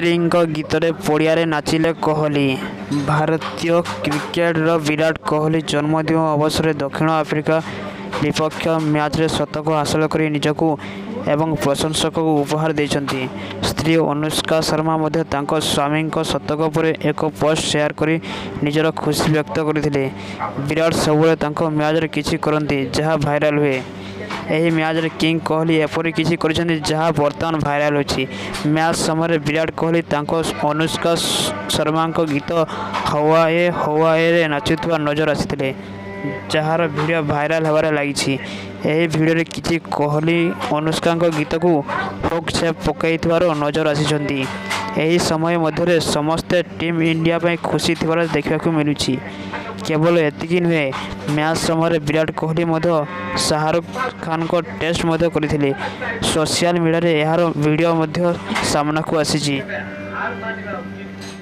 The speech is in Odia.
ସ୍ତ୍ରୀଙ୍କ ଗୀତରେ ପଡ଼ିଆରେ ନାଚିଲେ କୋହଲି। ଭାରତୀୟ କ୍ରିକେଟର ବିରାଟ କୋହଲି ଜନ୍ମଦିନ ଅବସରରେ ଦକ୍ଷିଣ ଆଫ୍ରିକା ବିପକ୍ଷ ମ୍ୟାଚରେ ଶତକ ହାସଲ କରି ନିଜକୁ ଏବଂ ପ୍ରଶଂସକଙ୍କୁ ଉପହାର ଦେଇଛନ୍ତି। ସ୍ତ୍ରୀ ଅନୁଷ୍କା ଶର୍ମା ମଧ୍ୟ ତାଙ୍କ ସ୍ୱାମୀଙ୍କ ଶତକ ପରେ ଏକ ପୋଷ୍ଟ ସେୟାର କରି ନିଜର ଖୁସି ବ୍ୟକ୍ତ କରିଥିଲେ। ବିରାଟ ସବୁବେଳେ ତାଙ୍କ ମ୍ୟାଚରେ କିଛି କରନ୍ତି, ଯାହା ଭାଇରାଲ ହୁଏ। ଏହି ମ୍ୟାଚରେ କିଙ୍ଗ କୋହଲି ଏପରି କିଛି କରିଛନ୍ତି, ଯାହା ବର୍ତ୍ତମାନ ଭାଇରାଲ ହୋଇଛି। ମ୍ୟାଚ୍ ସମୟରେ ବିରାଟ କୋହଲି ତାଙ୍କ ଅନୁଷ୍କା ଶର୍ମାଙ୍କ ଗୀତ 'ହୱା ଏ ହୱାଏ'ରେ ନାଚୁଥିବା ନଜର ଆସିଥିଲେ, ଯାହାର ଭିଡିଓ ଭାଇରାଲ ହେବାରେ ଲାଗିଛି। ଏହି ଭିଡିଓରେ କିଙ୍ଗ କୋହଲି ଅନୁଷ୍କାଙ୍କ ଗୀତକୁ ହୁକ୍ ଷ୍ଟେପ୍ ପକାଉଥିବାର ନଜର ଆସିଛନ୍ତି। ଏହି ସମୟ ମଧ୍ୟରେ ସମସ୍ତେ ଟିମ୍ ଇଣ୍ଡିଆ ପାଇଁ ଖୁସି ଥିବାର ଦେଖିବାକୁ ମିଳୁଛି। କେବଳ ଏତିକି ନୁହେଁ, ମ୍ୟାଚ୍ ସମୟରେ ବିରାଟ କୋହଲି ମଧ୍ୟ ଶାହରୁଖ ଖାନଙ୍କ ଟେଷ୍ଟ ମଧ୍ୟ କରିଥିଲେ। ସୋସିଆଲ ମିଡିଆରେ ଏହାର ଭିଡିଓ ମଧ୍ୟ ସାମ୍ନାକୁ ଆସିଛି। हार मानना उचित।